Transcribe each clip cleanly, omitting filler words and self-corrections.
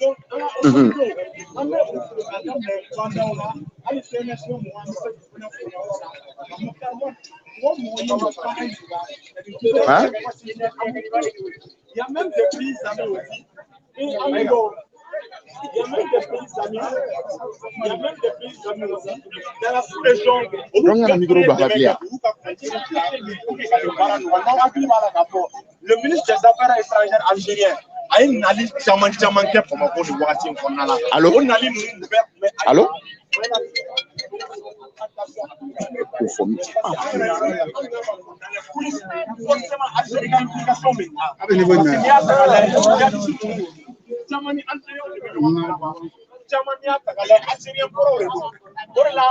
Donc an ka autorités, an bɛ u fo ka daminɛ bandaw la, hali CNSP mɔgɔ, an bɛ se k'u fana fo yɔrɔ la. Ka Moctar Ouane, mɔgɔ o mɔgɔ ye nin baara in Hein? Il y a même des pays amis aussi. Et amis dɔw, il y a même des pays amis, il y a même des pays amis aussi. Dans la sous-région, olu Donc, n kana bɛɛ micro fana ye don a la dɛmɛ bilen. Kɛ k'olu ka frontière bila pour que ka nin baara nɔgɔya. N'aw hakili b'a la k'a fɔ, le ministre des Affaires étrangères algérien a ye nali caman caman kɛ Bamakɔ nin wagati in kɔnɔna la. Allo? O nali ninnu bɛɛ tun bɛ Allo? K'o fɔ min. Forcément, Algérie ka implication bɛ na. A bɛ niveau Parce que jumɛn? N'i y'a ta k'a lajɛ, djihadiste ninnu caman ni Algériens de bɛ ɲɔgɔn kalama. Caman n'i y'a ta k'a lajɛ, Algérien kɔrɔw de don. O de la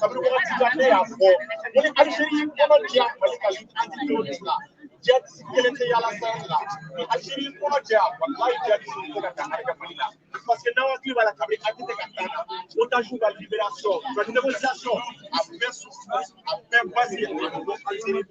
kabini wagati jan ne y'a fɔ ko ni Algérie kɔnɔ diya Mali ka lutte antiterroriste la, djihadiste kelen tɛ yaala Sahel la. Ni Algérie kɔnɔ jɛya, walahi, djihadiste tɛ se ka dankari kɛ Mali la. Parce que n'aw hakili b'a la, kabini ATT ka taa na, otage ka libération, ka négociation, a bɛɛ source, a bɛɛ base, a bɛ bɔ Algérie.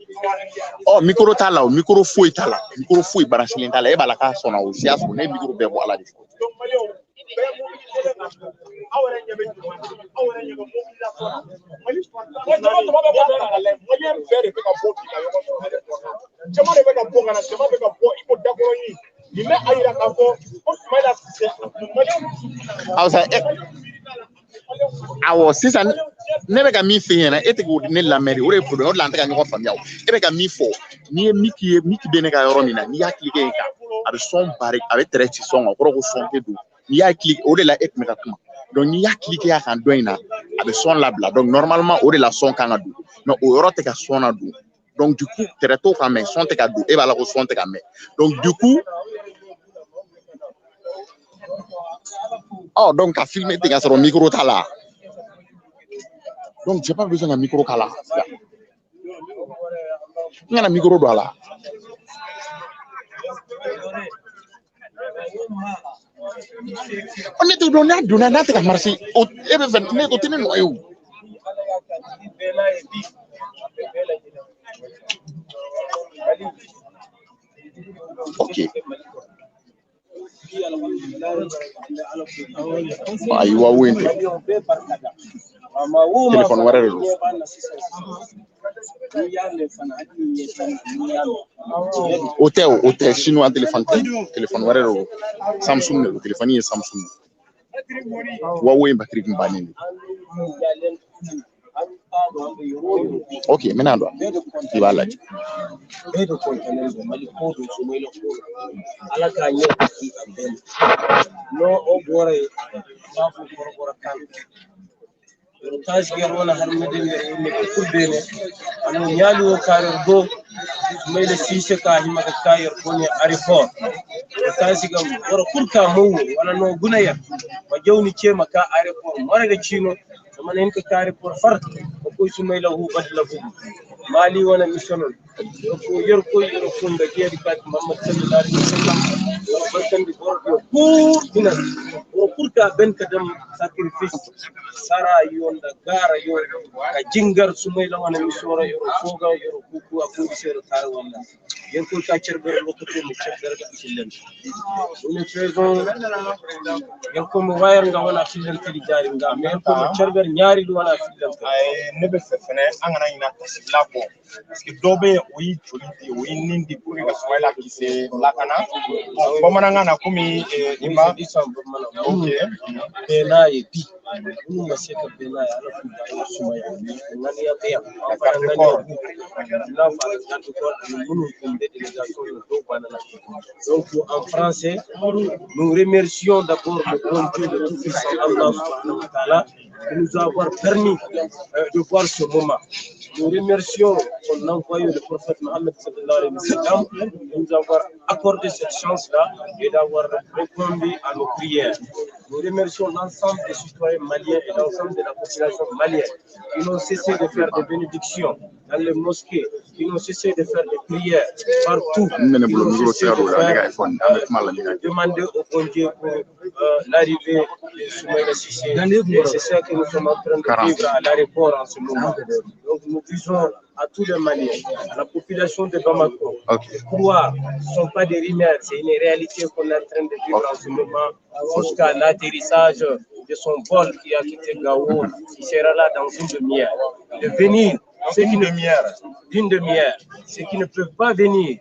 Ɔ, micro t'a la o, micro foyi t'a la, micro foyi branchelen t'a la. E b'a la k'a sɔnna o si y'a sɔrɔ ne ye micro bɛɛ bɔ a la de. Donc maliyɛnw bɛɛ mobilisé ka don, aw yɛrɛ ɲɛ bɛ jama na, aw yɛrɛ ɲɛ bɛ mobilisation na Mali fan 14, n'i y'a ta k'a lajɛ, maliyɛn bɛɛ de bɛ ka bɔ bi ka ɲɔgɔn sɔrɔ ale kɔnɔ. Jama de bɛ ka bɔ ka na, jama bɛ ka bɔ i ko dakɔrɔnin. Nin bɛ a yira k'a fɔ ko Sumayila Sise, maliyɛnw dusukun na, Awɔ sa e maliyɛnw miiri t'a la, awɔ, sisan ne bɛ ka min f'e ɲɛna, e tɛ k'o ne lamɛn de, o de ye problème. O de la an tɛ ka ɲɔgɔn faamuya. O e bɛ ka min fɔ, n'i ye mic ye, mic bɛ ne ka yɔrɔ min na, n'i y'a cliquer yen kan, a bɛ son bari, a bɛ tɛrɛ ci son kan, o kɔrɔ ko son tɛ don. N'i y'a cliquer, o de la e tun bɛ ka kuma. Donc n'i y'a cliquer a kan dɔ in na, a bɛ son labila. Donc normalement o de la son kan ka don, mais o yɔrɔ tɛ ka son na don. Donc du coup tɛrɛ t'o kan, mais son tɛ ka don. E b'a la ko son tɛ ka mɛn. Donc du coup, ɔ, donc ka filmer ten ka sɔrɔ micro t'a la, donc j'ai pas besoin ka micro k'a la. N kana micro don a la. Ɔ, ne t'o dɔn n'a donna n'a tɛ ka marcher o, e bɛ fɛ ne o tɛ ne nɔ ye o. Ok, ayi, wa wo in tɛ, téléphone wɛrɛ de don. O tɛ, o tɛ chinois téléphone tɛ, téléphone wɛrɛ de don, Samsung de don, téléphone ye Samsung. Huawei in batterie kun bannen don. Ok, n bɛna don, i b'a lajɛ. Bɛɛ de kɔntannen don Mali ko don, Sumayila ko don, Ala k'a ɲɛ di a bɛɛ ma. N'o o bɔra yen, n b'a fɔ kɔrɔbɔrɔ kan na yɔrɔ wona har meden nder yimɓe ɓe kurbene ano ñaali o karer goo Sumayla Sise ka himaka kayer bone aéroport o tasigam wora kurka mawwo wala no gunaya ma jawni ceema ka aéroport morega cino zamana hen ko ka aéroport far ko koy Sumayla hu badla fu mali wona mission on ko yor koy yoro funda jeeri kat Muhammad sallallahu alaihi wasallam yoro barkandi borɗo pour dinan woro kurka ben kadam sacrifice sara yonda gara yo ka jingar Sumayla wona mission ora yoro foga yoro kuku a kundi sero tara walla yen koy ka cerbere lokkoto mi cerbere ga fillen nous ne faisons yen komo wayar nga wona fillen kadi jaari nga mais yen komo cerbere ñaari ɗum wona fillen kadi. Ne bɛ fɛ fɛnɛ an kana ɲina tasibila kɔ, parce que dɔ bɛ yen, o y'i joli di, o y'i nin di pour que ka Sumayila Kisɛ lakana. Bon, bamanankan na komi i ma ok. Bɛn n'a ye bi minnu ma se ka bɛn n'a ye, Ala k'u daɲɛ sumaya ŋaniya bɛ yan an fana ŋaniya b'u i n'a fɔ a garde corps ani minnu tun bɛ délégation na dɔw banna na. Donc en français, nous remercions d'abord le bon Dieu, le tout-puissant Allah subhanahu wa ta'ala, de nous avoir permis de voir ce moment. Nous remercions son envoyé, le prophète Mohammed sallallahu alayhi wa sallam, de nous avoir accordé cette chance-là et d'avoir répondu à nos prières. Nous remercions l'ensemble des citoyens maliens et l'ensemble de la population malienne qui n'ont cessé de faire des bénédictions dans les mosquées, qui n'ont cessé de faire des prières partout, N bɛ ne qui bolo n'ont micro cessé tɛ ka de don o la, ne faire ka iPhone an bɛ kuma la ne ka demander au bon Dieu pour l'arrivée de Soumaïla Cissé. Et c'est ça que nous sommes en train de 40 vivre à l'aéroport en ce moment. Donc nous disons à tous les Maliens, à la population de Bamako. Ok. De croire, ce ne sont pas des rumeurs, c'est une réalité qu'on est en train de vivre en ce moment, jusqu'à l'atterrissage de son vol qui a quitté Gao, qui sera là dans une demi-heure. De venir, ceux qui ne, d'une demi-heure, ceux qui ne peuvent pas venir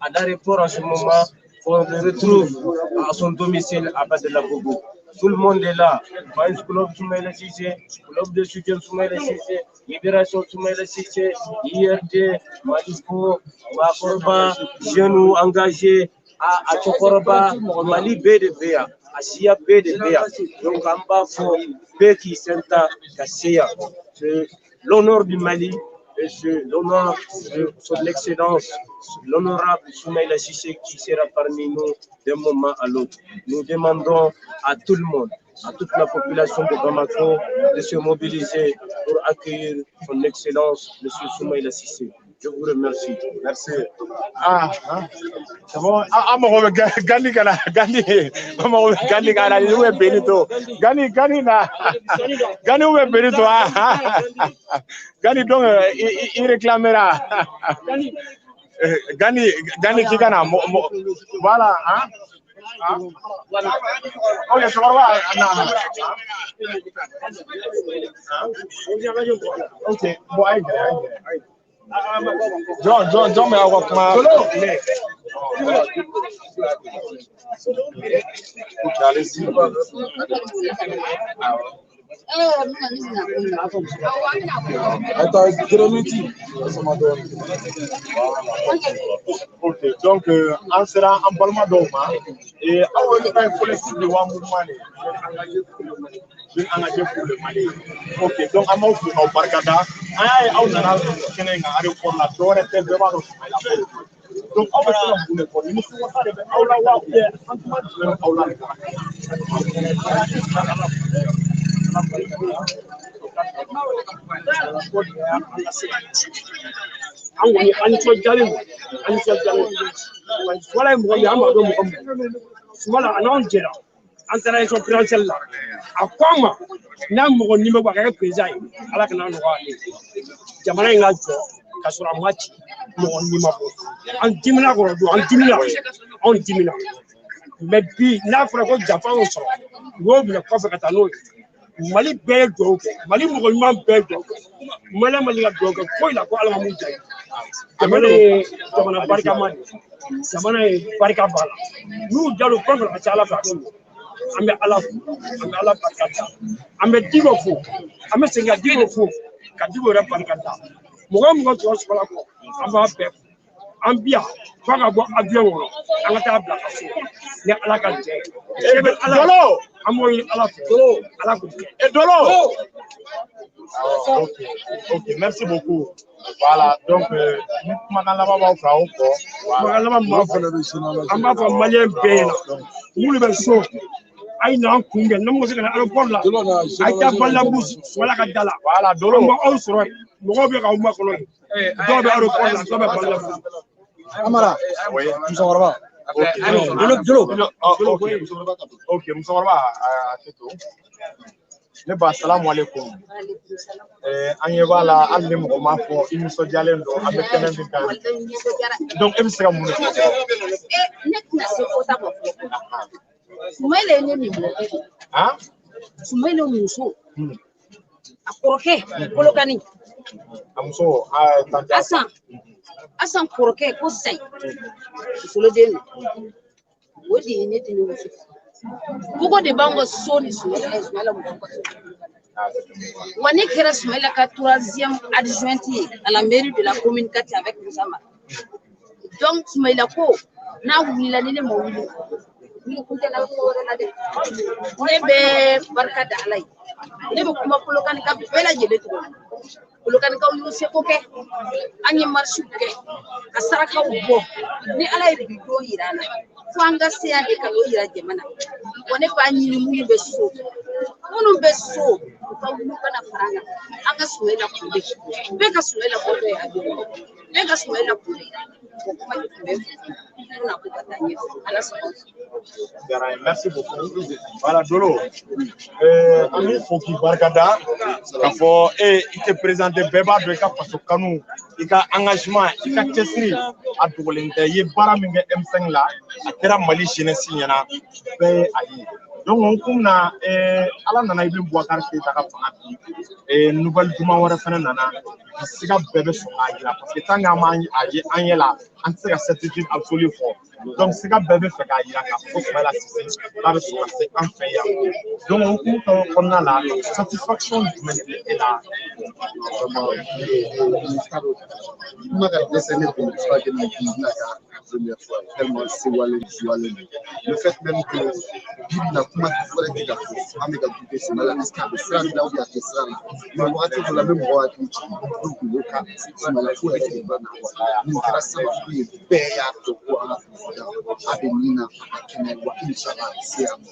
à l'aéroport en ce moment, qu'on le retrouve à son domicile à Badalabougou. Tout le monde est là. Fans Club Soumaïla Cissé, Club de soutien Soumaïla Cissé, Libération Soumaïla Cissé, IRD, Maliko, Makoroba, jeunes engagés à Tchokoroba, Mali BDBA, à Sia BDBA. Donc en bas, Beki Senta Kassia. C'est l'honneur du Mali et c'est l'honneur de son excellence, l'honorable Soumaïla Cissé qui sera parmi nous d'un moment à l'autre. Nous demandons à tout le monde, à toute la population de Bamako de se mobiliser pour accueillir son excellence, M. Soumaïla Cissé. Je vous remercie. Merci. Ah, c'est bon. Ah, mon Gandhi, Gandhi, Gandhi, Gandhi, où est Benito? Gandhi, Gandhi, Gandhi, où est Benito? Gandhi, donc, il réclamera. Gandhi, Gandhi, qui gagne? Voilà, hein? Ok, je vais voir. Ok, bon, aïe, aïe. John, John, John, mais on va Ok, allez-y. Ok, donc, on sera en Balma Doma et on va un collectif de un mouvement. Je engagé pour le Mali. Ok, donc, on va au Barkada. On a un aéroport là, donc, on va faire un boulot. Nous sommes an taara élection présidentielle la a ko an ma n'a mɔgɔ ni bɛ bɔ a ka kɛ président ye ala kana nɔgɔya ale ye jamana in ka jɔ ka sɔrɔ a ma ci mɔgɔ ni ma bɔ an dimina kɔrɔ don an dimina anw dimina mais bi n'a fɔra ko janfa y'o sɔrɔ u y'o minɛ kɔfɛ ka taa n'o ye Mali bɛɛ ye dugawu kɛ Mali mɔgɔ ɲuman bɛɛ ye dugawu kɛ Maliyɛn Mali ka dugawu kɛ foyi la ko ala ma mun diya jamana ye jamana barikama de jamana ye barika b'a la n'u jal'o fɛn fɛn ka ca ala fɛ a bɛ ɲɛ an bɛ ala fo an bɛ ala barika da an bɛ Dicko fo an bɛ segin ka Dicko fo ka Dicko yɛrɛ barika da mɔgɔ o mɔgɔ tɔgɔ sɔrɔla kɔ an b'a bɛɛ fo an bi yan f'a ka bɔ avion kɔnɔ an ka taa bila ka so ni ala ka jɛ ye bɛ ala an b'o ɲini ala fɛ ala k'o kɛ. Et Dolo. Ok, ok, merci beaucoup. Voilà, donc, kumakan laban b'aw fɛ aw kɔ. Kumakan laban b'aw fɛ an b'a fɔ maliyɛn bɛɛ ɲɛna minnu bɛ so a ye n'an kunbɛn n'an ma se ka na aéroport la a ye taa Balabu Soumaïla ka da la. Voilà, Dolo. An b'aw sɔrɔ yen mɔgɔw bɛ k'aw makɔnɔ yen dɔw bɛ aéroport la dɔw bɛ Balabu. Amara, oui. Musokɔrɔba. Ok. Jolo, Jolo. Ok, ok, musokɔrɔba a tɛ to. Ne ba salamu aleykum. An ɲɛ b'a la hali ni mɔgɔ m'a fɔ i nisɔndiyalen don an bɛ kɛnɛ min kan. Donc e bɛ se ka mun de fɔ? Ne tɛna se fɔta ma fɔlɔ. Soumaïla ye ne nimɔgɔ de ye. Soumaïla muso. A kɔrɔkɛ Kolokani. A muso tante Asan. Asan kɔrɔkɛ ko Sayi. Musoloden don. O de ye ne di ne muso. Kogo de b'anw ka so ni Soumaïla ye Soumaïla muso ka so. Wa ne kɛra Soumaïla ka troisième adjointe ye à la mairie de la commune Kati avec Moussa Mara. Donc Soumaïla ko n'a wulila ni ne ma wuli wuli kun tɛ na ko wɛrɛ la dɛ. Ne bɛ barika da Ala ye. Ne bɛ kuma Kolokani ka bɛɛ lajɛlen tɔgɔ la. Kolokanikaw y'u seko kɛ an ye marisiw kɛ ka sarakaw bɔ ni Ala ye bi don yira an na fo an ka se yan de ka n'o yira jama na wa ne b'a ɲini minnu bɛ so u ka wuli u ka na fara an kan an ka Soumaïla kunbɛn bɛɛ ka Soumaïla bɔtɔ ye avion kɔnɔ bɛɛ ka Soumaïla kunbɛn o kuma de tun bɛ n fɛ ko ka taa ɲɛfɛ Ala sɔnna. Diyara n ye, merci beaucoup. Voilà, Dolo, an b'i fo k'i barikada k'a fɔ e i tɛ présenter, bɛɛ b'a dɔn i ka faso kanu, i ka engagement, i ka cɛsiri, a dogolen tɛ. I ye baara min kɛ M5 la, a kɛra Mali jeunesse ɲɛna, bɛɛ ye a ye. Donc o hukumu na, Ala nana Ibrahim Boubacar Keïta ka fanga bi, nouvelle duman wɛrɛ fɛnɛ nana bi, siga bɛɛ bɛ sɔn k'a yira, parce que tant qu'an m'a ye an ɲɛ la, an tɛ se ka certitude absolue fɔ. Donc siga bɛɛ bɛ fɛ k'a yira k'a fɔ ko Soumaïla Cissé k'a bɛ sɔn ka se an fɛ yan. Donc o hukumu kɔnɔna la, satisfaction jumɛn de bɛ e la? Kuma ka dɛsɛ ne bolo, je crois que nin bɛna kɛ première fois tellement sewalen sewalen don. Le fait même que bi bi in na, kuma wɛrɛ tɛ ka fɔ, an bɛ ka douter Soumaïla, est ce que a bɛ sira min na ou bien a tɛ sira la. Mais wagati dɔ la, n bɛ mɔgɔw hakili jigin, n'u tun ko ka Soumaïla ko yɛrɛ de banna, nin kɛra sababu ye bɛɛ y'a dɔn ko an ka président a bɛ nin na, a ka kɛnɛ wa, inchallah a bɛ se yan nɔ,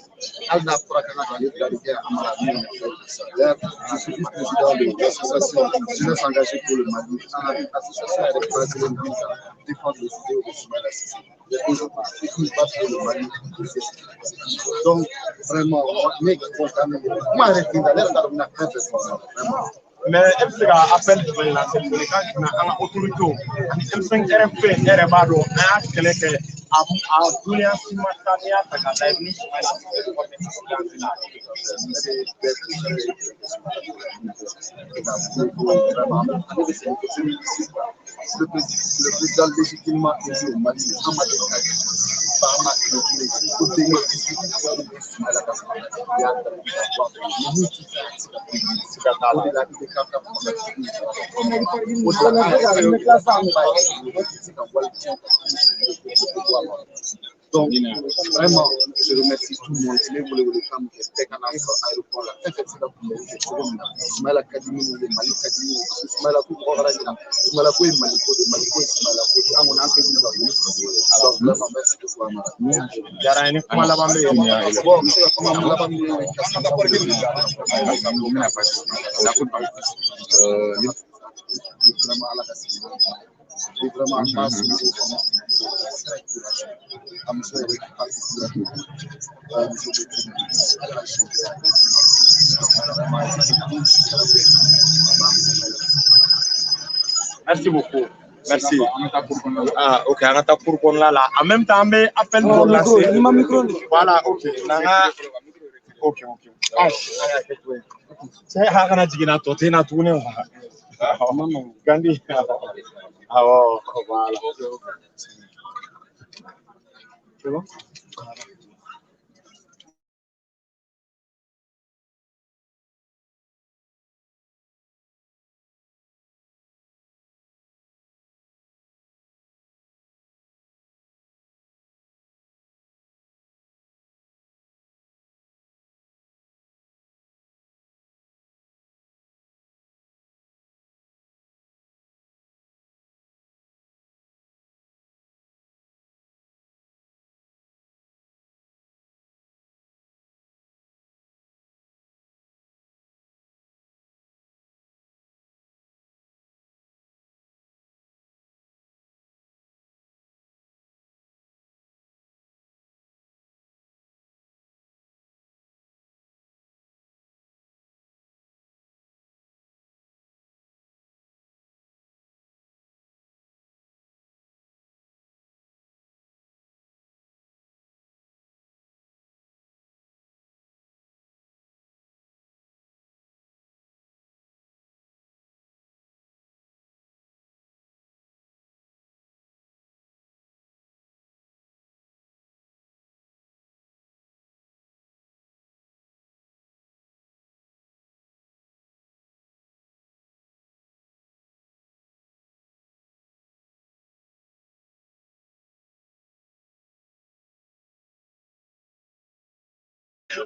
hali n'a fɔra k'an ka don ale bila de kɛ Amara min na. D'ailleurs, je suis vice-président de l'association Jeunesse Engagée pour le Mali. An ka association yɛrɛ basée min kan, défendre les idéaux de Soumaïla Cissé. Aujourd'hui, ce qui se passe pour le Mali, c'est ce qui se passe. Donc, vraiment, ne content kuma yɛrɛ tɛ n da, ne yɛrɛ t'a dɔn n bɛna fɛn fɛn fɔ vraiment. Mais e bɛ se ka appel jumɛn lancer, welekan jumɛn an ka autorités ani M5 RFP? E yɛrɛ b'a dɔn an y'a kɛlɛ kɛ, a doléance ma taa, n'i y'a ta k'a lajɛ ni Soumaïla Cissé tɔgɔ tɛ doléance la. Le président légitimement élu au Mali, Amadou Ba, ko 2018 Soumaïla ka fanga y'a Siga t'a o la. De la IBK ka fanga, o de la an yɛrɛ an b'a ye tɛ se ka wali tiɲɛ. Donc, vraiment, je remercie tout le monde. Ne wele wele kan min kɛ, bɛɛ ka n'a sɔrɔ aéroport la, fɛn fɛn bɛ se ka kunbɛnni kɛ cogo min na. Soumaïla ka di minnu ye, Mali ka di minnu ye, parce que Soumaïla ko mɔgɔ kana ɲinɛ, Soumaïla ko ye Mali ko de, Mali ko ye Soumaïla ko de. An kɔni an tɛ ɲinɛ ka wele. Donc, vraiment, merci beaucoup, Amara. Diyara n ye, ni kuma laban bɛ yen. Bon, n bɛ se ka kuma min laban min ye ka vraiment Ala ka segin et vraiment an b'a somɔgɔw kɔnɔ très courageux, a muso yɛrɛ particulièrement, muso bɛ Ala ka si. Vraiment. Merci beaucoup. Merci. Ah, ok, an ka taa cour kɔnɔna la. En même temps, an bɛ appel dɔ lancer. Voilà, ok. N'an ka ok. Ah, an y'a kɛ cogo ye. Cɛ, a kana jigin na, tɔ tɛ na tuguni wa? Gandhi. Awɔ, voilà. C'est bon?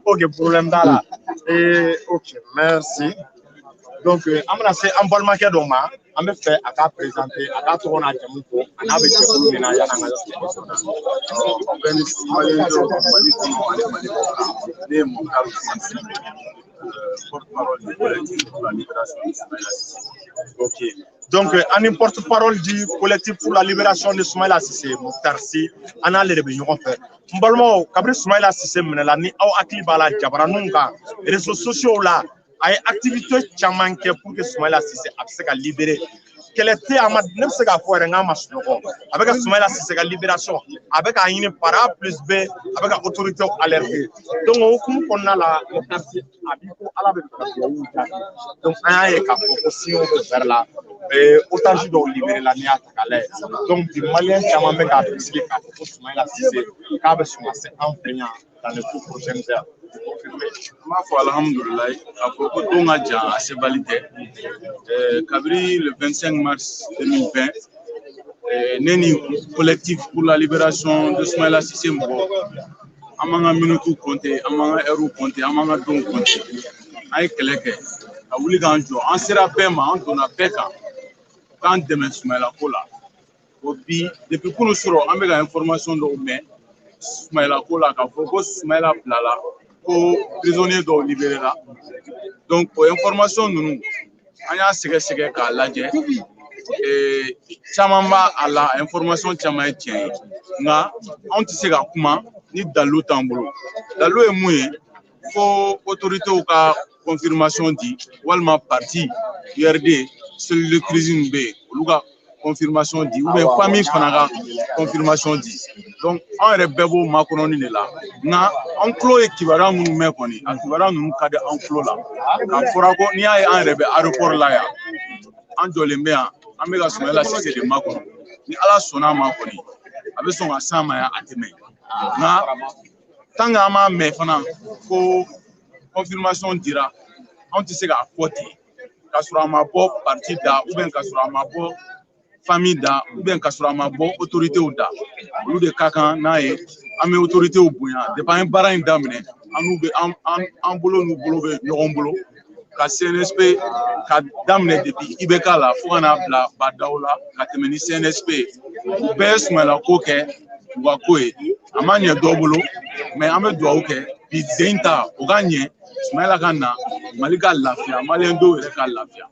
Ok, problème t'a la. Ok, merci. Donc, an bɛna se an balimakɛ dɔ ma, an bɛ fɛ a k'a présenter, a k'a tɔgɔ n'a jamu fɔ, a n'a bɛ jɛkulu min na yan'an ka se. Bɛɛ ni maliyɛndenw, Mali kɔnɔ ani Mali kɔkan, ne ye Moctar Ousmane Sidibé, porte-parole du collectif pour la libération de Soumaïla Cissé. Ok. Donc an ni porte parole du collectif pour la libération de Soumaïla Cissé, Mokhtar Sy, an n'ale de bɛ ɲɔgɔn fɛ. N balimaw, kabini Soumaïla Cissé minɛla, ni aw hakili b'a la, jabaraninw kan, réseaux sociaux la, a ye activité caman kɛ pour que Soumaïla Cissé a bɛ se ka libérer. Kɛlɛ tɛ a ma, ne bɛ se k'a fɔ yɛrɛ n k'a ma sunɔgɔ. A bɛ ka Soumaïla Cissé ka libération, a bɛ k'a ɲini par A plus B, a bɛ ka autorité alerter. Donc o hukumu kɔnɔna la, Mokhtar Sy, a b'i ko Ala bɛ fɛ ka dugawu jaabi. Donc an y'a ye k'a fɔ ko signaux bɛ vert la, otage dɔw libéré la, n'i y'a ta k'a lajɛ. Donc bi maliyɛn caman bɛ k'a bisigi k'a fɔ ko Soumaïla Cissé k'a bɛ sɔn ka se an fɛ yan dans les tout prochaines heures. An b'a fɔ alhamdulilayi, k'a fɔ ko don ka jan, a sebali tɛ. Kabini le 25 mars 2020, ne ni collectif pour la libération de Soumaïla Cissé mɔgɔw, an b'an ka minutes compter, an b'an ka heures compter, an b'an ka donw compter. An ye kɛlɛ kɛ ka wuli k'an jɔ, an sera bɛɛ ma, an donna bɛɛ kan k'an dɛmɛ Soumaïla ko la. O bi, depuis kunun sɔrɔ, an bɛ ka information dɔw mɛn Soumaïla ko la, k'a fɔ ko Soumaïla bilala, ko prisonnier dɔw libéré la. Donc o information ninnu, an y'a sɛgɛsɛgɛ k'a lajɛ, caman b'a a la, information caman ye tiɲɛ ye, nka anw tɛ se ka kuma ni dalilu t'an bolo. Dalilu ye mun ye? Fo autorités ka confirmation di, walima parti URD, cellule de crise min bɛ yen, olu ka confirmation di, ou bien famille fana ka confirmation di. Donc anw yɛrɛ bɛɛ b'o makɔnɔni de la, nka an tulo ye kibaruya minnu mɛn kɔni, a kibaruya ninnu ka di an tulo la. K'a fɔra ko n'i y'a ye an yɛrɛ bɛ aéroport la yan, an jɔlen bɛ yan, an bɛ ka Soumaïla Cissé de makɔnɔ. Ni Ala sɔnna a ma kɔni, a bɛ sɔn ka s'an ma yan, a tɛ mɛn. Nka tant que an m'a mɛn fana ko confirmation dira, anw tɛ se k'a fɔ ten k'a sɔrɔ a ma bɔ parti da, ou bien k'a sɔrɔ a ma bɔ famille da, ou bien k'a sɔrɔ a ma bɔ autorités da. Olu de ka kan n'a ye. An bɛ autorités bonya. Depuis an ye baara in daminɛ, an n'u bɛ an bolo n'u bolo bɛ ɲɔgɔn bolo ka CNSP ka daminɛ depuis IBK la fo ka n'a bila Badaw la, ka tɛmɛ ni CNSP ye. U bɛɛ ye Soumaïla ko kɛ u ka ko ye. A ma ɲɛ dɔw bolo, mais an bɛ dugawu kɛ bi den ta o ka ɲɛ, Soumaïla ka na, Mali ka lafiya, maliyɛn dɔw yɛrɛ ka lafiya.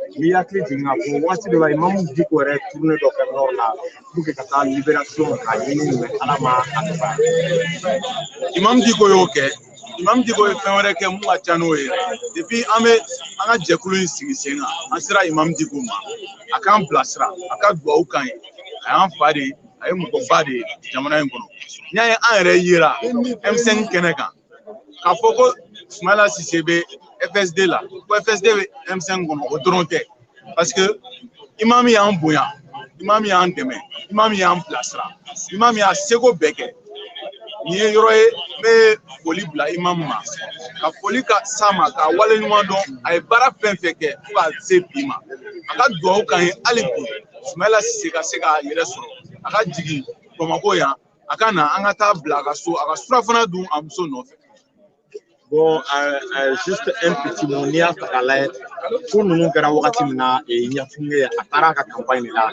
N b'i hakili jigin k'a fɔ waati dɔ la, Imamu Dicko yɛrɛ tournée dɔ kɛ nord la pour que ka taa libération k'a ɲini, mais Ala ma a nɔgɔya. Imam Dicko y'o kɛ. Imam Dicko ye fɛn wɛrɛ kɛ mun ka ca n'o ye yɛrɛ. Depuis an bɛ an ka jɛkulu in sigi sen kan, an sera Imam Dicko ma, a k'an bilasira, a ka duwawu k'an ye. A y'an fa de ye, a ye mɔgɔba de ye jamana in kɔnɔ. N'i y'a ye an yɛrɛ yera M5 kɛnɛ kan, k'a fɔ ko Soumaïla Cissé bɛ FSD la, ko FSD bɛ M5 kɔnɔ, o dɔrɔn tɛ, parce que imam y'an bonya, imam y'an dɛmɛ, imam y'an bilasira, imam y'a seko bɛɛ kɛ. Nin ye yɔrɔ ye n bɛ foli bila imam ma, ka foli ka s'a ma, k'a waleɲuman dɔn. A ye baara fɛn fɛn kɛ fo ka se bi ma, a ka duwawu k'an ye hali bi Soumaïla Cissé ka se k'a yɛrɛ sɔrɔ, a ka jigin Bamakɔ yan, a ka na, an ka taa bila a ka so, a ka surafana dun a muso nɔfɛ. Bon, juste un petit mot. N'i y'a ta k'a lajɛ, ko ninnu kɛra wagati min na, Ɲafunge a taara a ka campagne de la,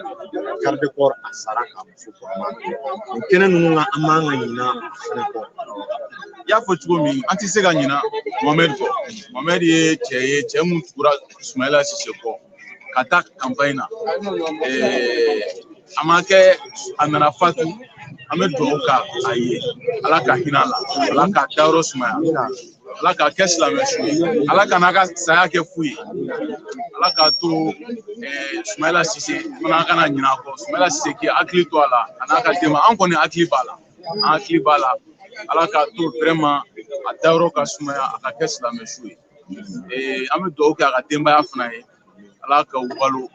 garde corps a sara k'a muso kɔnɔma. Nin kɛnɛ ninnu na, an man ka ɲina a fɛnɛ kɔ. I y'a fɔ cogo min, an tɛ se ka ɲina Mohamed kɔ. Mohamed ye cɛ ye, cɛ mun tugura Soumaïla Cissé kɔ ka taa campagne na. A ma kɛ, a nana fatu. An bɛ dugawu k'a a ye, Ala ka hinɛ a la, Ala k'a dayɔrɔ sumaya, Ala k'a kɛ silamɛ su ye, Ala ka n'a ka saya kɛ fu ye, Ala k'a to Soumaïla Cissé fana kana ɲinɛ a kɔ. Soumaïla Cissé k'i hakili to a la, a n'a ka denbaya. An kɔni hakili b'a la, an hakili b'a la. Ala k'a to vraiment a dayɔrɔ ka sumaya, a ka kɛ silamɛ su ye. An bɛ dugawu kɛ a ka denbaya fana ye, Ala k'u balo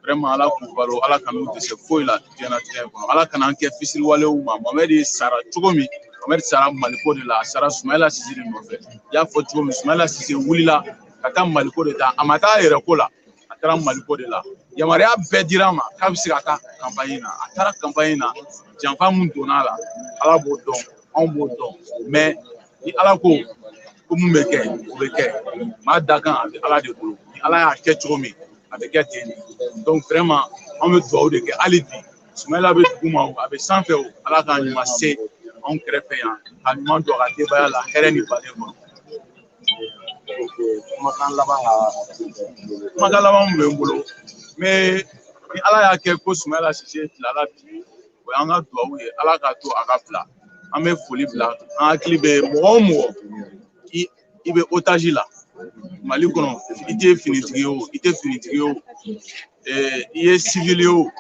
vraiment, Ala k'u balo, Ala ka n'u dɛsɛ foyi la diɲɛlatigɛ in kɔnɔ, Ala kana an kɛ fisiriwalew ma. Mohamed sara cogo min, Mohamed sara Maliko de la, a sara Soumaïla Cissé de nɔfɛ. I y'a fɔ cogo min, Soumaïla Cissé wulila ka taa Maliko de ta, a ma taa a yɛrɛ ko la, a taara Maliko de la. Yamaruya bɛɛ dira a ma k'a bɛ se ka taa campagne na, a taara campagne na. Janfa mun donna a la, Ala b'o dɔn, anw b'o dɔn, mais ni Ala ko ko mun bɛ kɛ, o bɛ kɛ. Maa da kan, a bɛ Ala de bolo. Ni Ala y'a kɛ cogo min, a bɛ kɛ ten de. Donc vraiment, an bɛ dugawu de kɛ hali bi. Soumaïla bɛ dugu ma o, a bɛ sanfɛ o, Ala k'a ɲuman se anw kɛrɛfɛ yan, ka ɲuman don a ka denbaya la hɛrɛ ni baden kɔnɔ. Kumakan laban ka Kumakan laban min bɛ n bolo, Mais ni Ala y'a kɛ ko Soumaïla Cissé tilala bi, o y'an ka duwawu ye, Ala k'a to a ka bila. An bɛ foli bila, an hakili bɛ mɔgɔ o mɔgɔ i bɛ otage la Mali kɔnɔ, i tɛ finitigi ye o, i tɛ finitigi ye o, i ye civil ye o,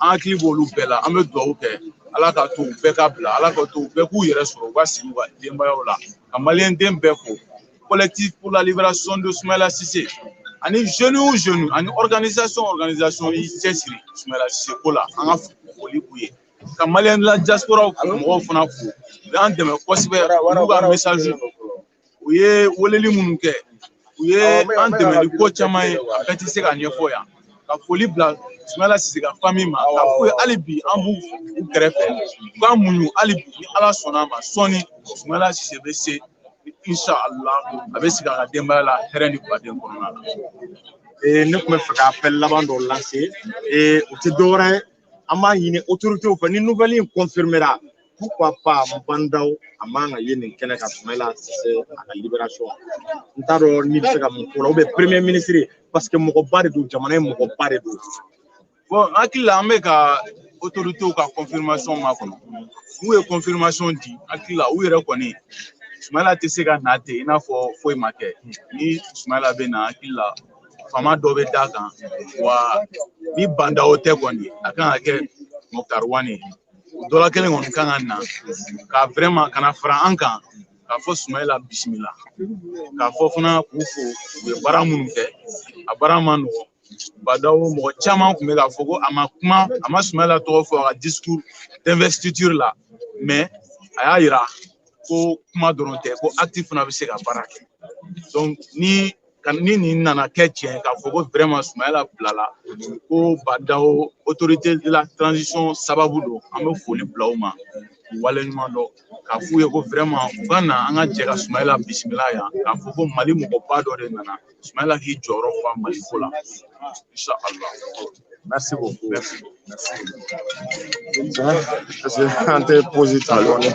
an hakili b'olu bɛɛ la. An bɛ duwawu kɛ Ala k'a to u bɛɛ ka bila, Ala k'a to u bɛɛ k'u yɛrɛ sɔrɔ u ka sigi u ka denbayaw la. Ka maliyɛn den bɛɛ fo, collectif pour la libération de Soumaïla Cissé ani jeune o jeune ani organisation y'i cɛsiri Soumaïla Cissé ko la, an ka foli b'u ye. Ka maliyɛn la diaspora mɔgɔw fana fo, u y'an dɛmɛ kosɛbɛ, u y'u ka message, u ye weleli minnu kɛ, u ye an dɛmɛ ni ko caman ye, a bɛɛ tɛ se ka ɲɛfɔ yan. Ka foli bila Soumaïla Cissé ka famille ma, k'a f'u ye hali bi an b'u kɛrɛfɛ, u k'an muɲu hali bi ni Ala sɔnna a ma, sɔɔni Soumaïla Cissé bɛ se, inshallah a bɛ sigi a ka denbaya la hɛrɛ ni baden kɔnɔna la. Ne tun bɛ fɛ ka appel laban dɔ lancer, o tɛ dɔwɛrɛ ye, an b'a ɲini autorités fɛ ni nouvelle in confirmera, pourquoi pas Bandaw a man ka ye nin kɛnɛ kan Soumaïla Cissé a ka libération. N t'a dɔn n'i bɛ se ka mun fɔ o la, ou bien premier ministre, parce que mɔgɔba de don, jamana ye mɔgɔba de don. Bon, n hakili la an bɛ ka autorités ka confirmation makɔnɔ. N'u ye confirmation di, n hakili la u yɛrɛ kɔni Soumaïla tɛ se ka na ten i n'a fɔ foyi ma kɛ. Ni Soumaïla bɛ na, n hakili la faama dɔ bɛ d'a kan, wa ni Bandaw tɛ kɔni, a kan ka kɛ Moctar Ouane ye. O dɔ la kelen kɔni kan ka na ka vraiment ka na fara an kan, k'a fɔ Soumaïla bisimila, k'a fɔ fana k'u fo u ye baara minnu kɛ, a baara ma nɔgɔn. Badaw mɔgɔ caman tun bɛ k'a fɔ ko a ma kuma, a ma Soumaïla tɔgɔ fɔ a ka discours d'investiture la, mais a y'a yira ko kuma dɔrɔn tɛ, ko acte fana bɛ se ka baara kɛ. Donc ni nin nana kɛ tiɲɛ k'a fɔ ko vraiment Soumaïla bilala, ko Badaw autorité de la transition sababu don, an bɛ foli bila u ma, k'u waleɲuman dɔn, k'a f'u ye ko vraiment u ka na an ka jɛ ka Soumaïla bisimila yan, k'a fɔ ko Mali mɔgɔba dɔ de nana, Soumaïla k'i jɔyɔrɔ fa Mali ko la, inshallah. Merci beaucoup. Merci. Parce que an tɛ pause ta dɔɔnin.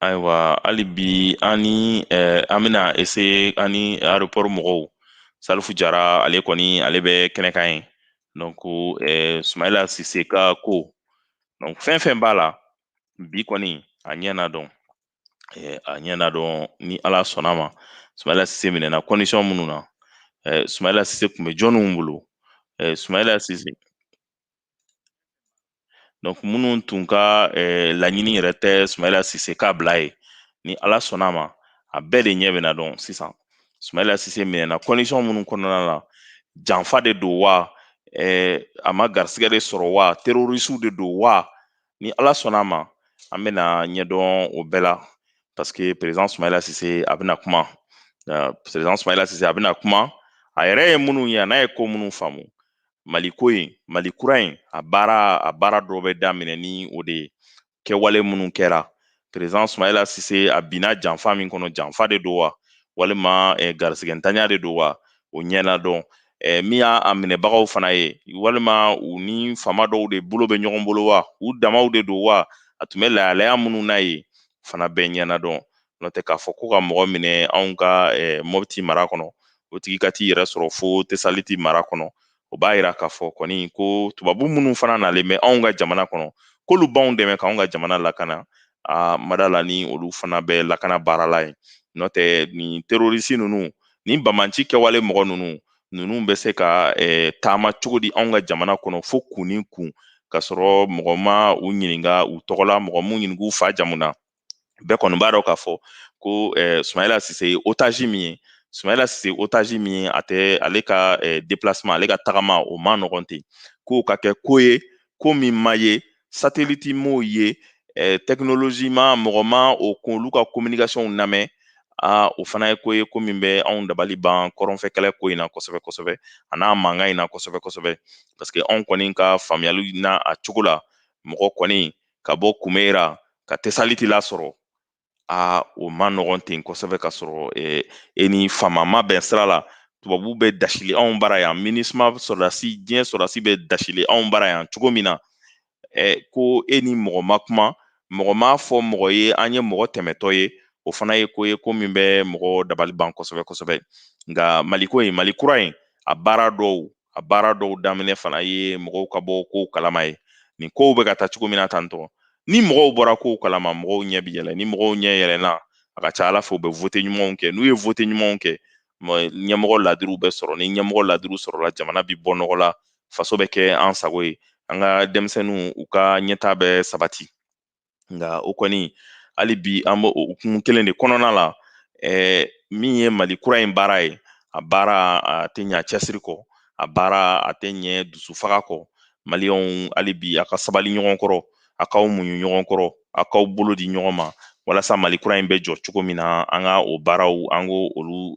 Ayiwa, hali bi an ni an bɛna essayer an ni aéroport mɔgɔw. Salifu Jara, ale kɔni ale bɛ kɛnɛ kan yen. Donc Sumayila Sise ka ko, donc fɛn fɛn b'a la bi kɔni, a ɲɛ na dɔn, a ɲɛ na dɔn ni Ala sɔnna ma. Sumayila Sise minɛna condition minnu na, Sumayila Sise tun bɛ jɔnniw bolo, Sumayila Sise, donc minnu tun ka laɲini yɛrɛ tɛ Sumayila Sise k'a bila ye, ni Ala sɔnna ma, a bɛɛ de ɲɛ bɛna dɔn sisan. Sumayila Sise minɛna condition minnu kɔnɔna na, janfa de don wa, a ma garisigɛ de sɔrɔ wa, terroriste de don wa, ni Ala sɔnna ma, an bɛna ɲɛdɔn o bɛɛ la, parce que président Sumayila Sise a bɛna kuma, président Sumayila Sise a bɛna kuma a yɛrɛ ye minnu ye, a n'a ye ko minnu faamu Mali ko in, Mali kura in, a baara dɔ bɛ daminɛ ni o de ye. Kɛwale minnu kɛra, président Sumayila Sise a binna janfa min kɔnɔ, janfa de don wa, walima garisigɛntanya de don wa, o ɲɛna dɔn. Min y'a a minɛbagaw fana ye, walima u ni faama dɔw de bolo bɛ ɲɔgɔn bolo wa, u damaw de don wa, a tun bɛ lahalaya minnu n'a ye fana bɛɛ ɲɛna dɔn. N'o tɛ, k'a fɔ ko ka mɔgɔ minɛ anw ka Mɔpiti mara kɔnɔ, o tigi ka t'i yɛrɛ sɔrɔ fo Tesaliti mara kɔnɔ, o b'a yira k'a fɔ kɔni ko tubabu minnu fana nalen bɛ anw ka jamana kɔnɔ, k'olu b'anw dɛmɛ k'anw ka jamana lakana, a mada la ni olu fana bɛ lakana baara la yen. N'o tɛ, nin terroriste ninnu ni bamanci kɛwale mɔgɔ ninnu bɛ se ka taama cogo di anw ka jamana kɔnɔ fo kun ni kun, ka sɔrɔ mɔgɔ ma u ɲininka u tɔgɔ la, mɔgɔ m'u ɲininka u fa jamu na? Bɛɛ kɔni b'a dɔn k'a fɔ ko Sumayila Sise ye otage min ye, Sumayila Sise otage min ye, a tɛ ale ka déplacement, ale ka tagama, o ma nɔgɔn ten. K'o ka kɛ ko ye, ko min ma ye, satellite m'o ye, technologie ma, mɔgɔ ma o olu ka communication lamɛn, aa, o fana ye ko ye, ko min bɛ anw dabali ban kɔrɔnfɛ kɛlɛ ko in na kosɛbɛ kosɛbɛ, a n'a mankan in na kosɛbɛ kosɛbɛ, parce que anw kɔni ka faamuyali na a cogo la, mɔgɔ kɔni ka bɔ Kumera ka Tesaliti lasɔrɔ, aa, o ma nɔgɔn ten kosɛbɛ, ka sɔrɔ e ni faama ma bɛn sira la. Tubabu bɛ dasili anw bara yan, MINUSMA sɔrɔdasi, diɲɛ sɔrɔdasi bɛ dasili anw bara yan cogo min na, ko e ni mɔgɔ ma kuma, mɔgɔ m'a fɔ mɔgɔ ye an ye mɔgɔ tɛmɛtɔ ye, o fana ye ko ye, ko min bɛ mɔgɔ dabali ban kosɛbɛ kosɛbɛ. Nka Maliko in, Mali kura in, a baara dɔw daminɛ fana ye mɔgɔw ka bɔ kow kalama ye. Nin kow bɛ ka taa cogo min na tantɔ, ni mɔgɔw bɔra kow kalama, mɔgɔw ɲɛ bi yɛlɛ. Ni mɔgɔw ɲɛ yɛlɛnna, a ka ca Ala fɛ, u bɛ vote ɲumanw kɛ. N'u ye vote ɲumanw kɛ, ɲɛmɔgɔ ladiriw bɛ sɔrɔ. Ni ɲɛmɔgɔ ladiriw sɔrɔla, jamana bi bɔ nɔgɔ la, faso bɛ kɛ an sago ye, an ka denmisɛnninw u ka ɲɛta bɛ sabati. Nka o kɔni, hali bi an b'o hukumu kelen de kɔnɔna la. Min ye Mali kura in baara ye, a baara a tɛ ɲa cɛsiri kɔ, a baara a tɛ ɲɛ dusufaga kɔ. Maliyɛnw, hali bi a ka sabali ɲɔgɔn kɔrɔ, a k'aw muɲu ɲɔgɔn kɔrɔ, a k'aw bolo di ɲɔgɔn ma, walasa Mali kura in bɛ jɔ cogo min na, an ka o baaraw, an k'o olu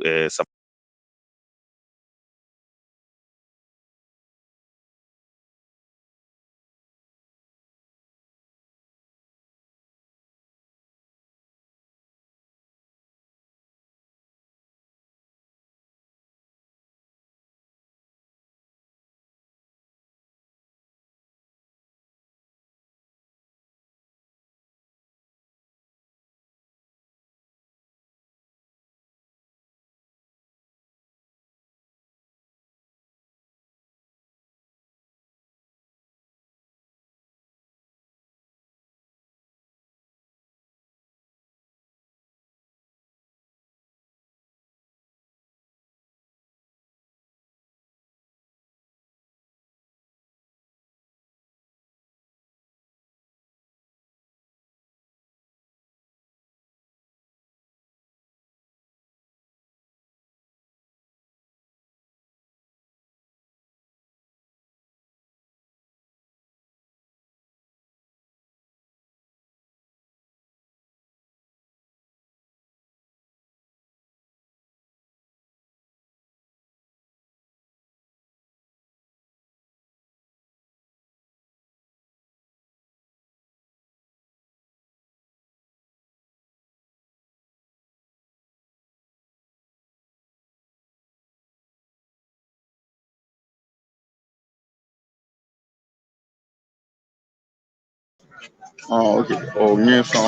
Ah, ok. O n ye sɔn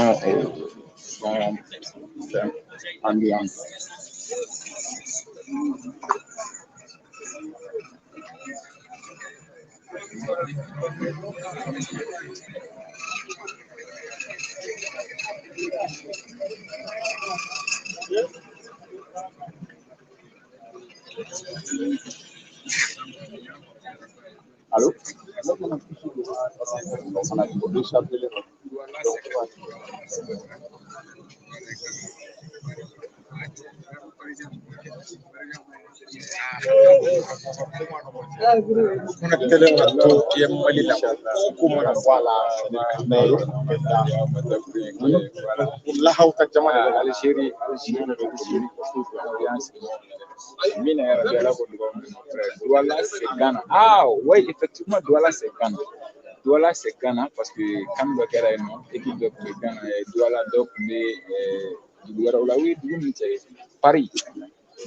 o Son fɛn ambiance. Allô? Connectelen ka to PM Mali la, ko mana bɔ a la, mais lahaw ka jama de bɛ Algérie, Algérie, Algérie. Mina yɛrɛ bɛ Ala ko dugawu min frère. Douala, c'est Ghana. Ah, oui, effectivement, Douala, c'est Ghana. Douala, c'est Ghana parce que kan dɔ kɛra yen nɔ, équipe dɔ tun bɛ Ghana, Douala dɔ tun bɛ dugu wɛrɛw la. Oui, dugu min cɛ Paris.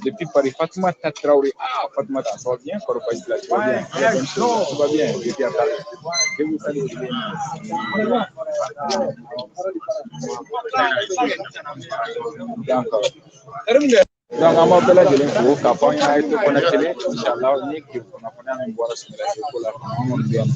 Depuis Paris, Fatoumata Traoré. Ah, Fatoumata, ça va bien? Kɔrɔ basi la, tu vas bien? Très bonne chose. Tu vas bien? Depuis à Paris. Je vous salue. D'accord. Donc, an b'aw bɛɛ lajɛlen fo k'a fɔ an ɲɛna, a ye to connecté, inshallah, ni kunnafoniya min bɔra Soumaïla ko la, an kɔni bɛ yan.